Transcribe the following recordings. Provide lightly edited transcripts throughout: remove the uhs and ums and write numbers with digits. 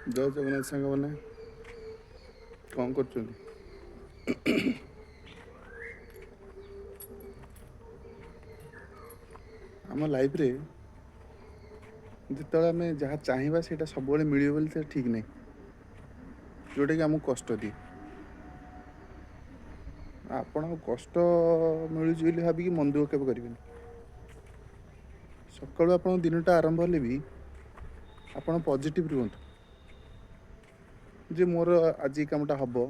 ଜୟ ଜଗନ୍ନାଥ ସାଙ୍ଗମାନେ, କ'ଣ କରୁଛନ୍ତି? ଆମ ଲାଇଫରେ ଯେତେବେଳେ ଆମେ ଯାହା ଚାହିଁବା ସେଇଟା ସବୁବେଳେ ମିଳିବ ବୋଲି ସେଇଟା ଠିକ୍ ନାହିଁ, ଯେଉଁଟାକି ଆମକୁ କଷ୍ଟ ଦିଏ। ଆପଣ କଷ୍ଟ ମିଳୁଛି ବୋଲି ଭାବିକି ମନ ଦୁଃଖ କେବେ କରିବେନି। ସକାଳୁ ଆପଣଙ୍କ ଦିନଟା ଆରମ୍ଭ ହେଲେ ବି ଆପଣ ପଜିଟିଭ୍ ରୁହନ୍ତୁ ଯେ ମୋର ଆଜି ଏ କାମଟା ହେବ।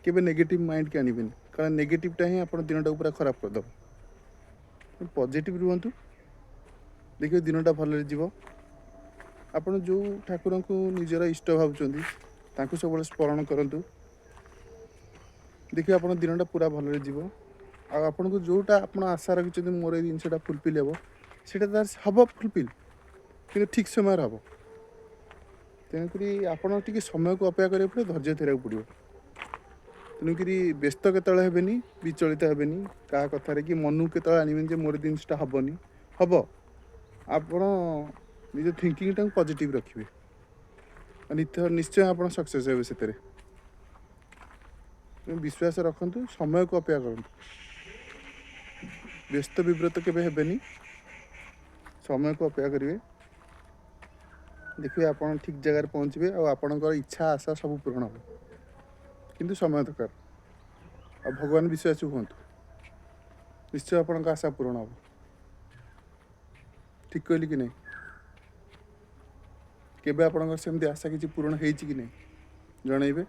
କେବେ ନେଗେଟିଭ୍ ମାଇଣ୍ଡକି ଆଣିବେନି, କାରଣ ନେଗେଟିଭ୍ଟା ହିଁ ଆପଣ ଦିନଟାକୁ ପୁରା ଖରାପ କରିଦେବ। ପଜିଟିଭ୍ ରୁହନ୍ତୁ, ଦେଖିବେ ଦିନଟା ଭଲରେ ଯିବ। ଆପଣ ଯେଉଁ ଠାକୁରଙ୍କୁ ନିଜର ଇଷ୍ଟ ଭାବୁଛନ୍ତି ତାଙ୍କୁ ସବୁବେଳେ ସ୍ମରଣ କରନ୍ତୁ, ଦେଖିବେ ଆପଣ ଦିନଟା ପୁରା ଭଲରେ ଯିବ। ଆଉ ଆପଣଙ୍କୁ ଯେଉଁଟା ଆପଣ ଆଶା ରଖିଛନ୍ତି ମୋର ଏଇ ଜିନିଷଟା ଫୁଲଫିଲ୍ ହେବ, ସେଇଟା ତାର ହେବ ଫୁଲଫିଲ୍, କିନ୍ତୁ ଠିକ୍ ସମୟରେ ହେବ। ତେଣୁକରି ଆପଣ ଟିକେ ସମୟକୁ ଅପେକ୍ଷା କରିବାକୁ ପଡ଼ିବ, ଧୈର୍ଯ୍ୟ ଧରିବାକୁ ପଡ଼ିବ। ତେଣୁକରି ବ୍ୟସ୍ତ କେତେବେଳେ ହେବେନି, ବିଚଳିତ ହେବେନି କାହା କଥାରେ, କି ମନକୁ କେତେବେଳେ ଆଣିବେନି ଯେ ମୋର ଜିନିଷଟା ହେବନି। ହେବ। ଆପଣ ନିଜ ଥିଙ୍କିଙ୍ଗଟାକୁ ପଜିଟିଭ୍ ରଖିବେ, ନିଶ୍ଚୟ ଆପଣ ସକ୍ସେସ୍ ହେବେ ସେଥିରେ। ବିଶ୍ୱାସ ରଖନ୍ତୁ, ସମୟକୁ ଅପେକ୍ଷା କରନ୍ତୁ, ବ୍ୟସ୍ତ ବିବ୍ରତ କେବେ ହେବେନି, ସମୟକୁ ଅପେକ୍ଷା କରିବେ। ଦେଖିବେ ଆପଣ ଠିକ୍ ଜାଗାରେ ପହଞ୍ଚିବେ ଆଉ ଆପଣଙ୍କର ଇଚ୍ଛା ଆଶା ସବୁ ପୂରଣ ହେବ। କିନ୍ତୁ ସମୟ ଦରକାର, ଆଉ ଭଗବାନ ବିଶ୍ୱାସୀ ହୁଅନ୍ତୁ, ନିଶ୍ଚୟ ଆପଣଙ୍କ ଆଶା ପୂରଣ ହେବ। ଠିକ୍ କହିଲି କି ନାହିଁ? କେବେ ଆପଣଙ୍କର ସେମିତି ଆଶା କିଛି ପୂରଣ ହେଇଛି କି ନାହିଁ ଜଣାଇବେ।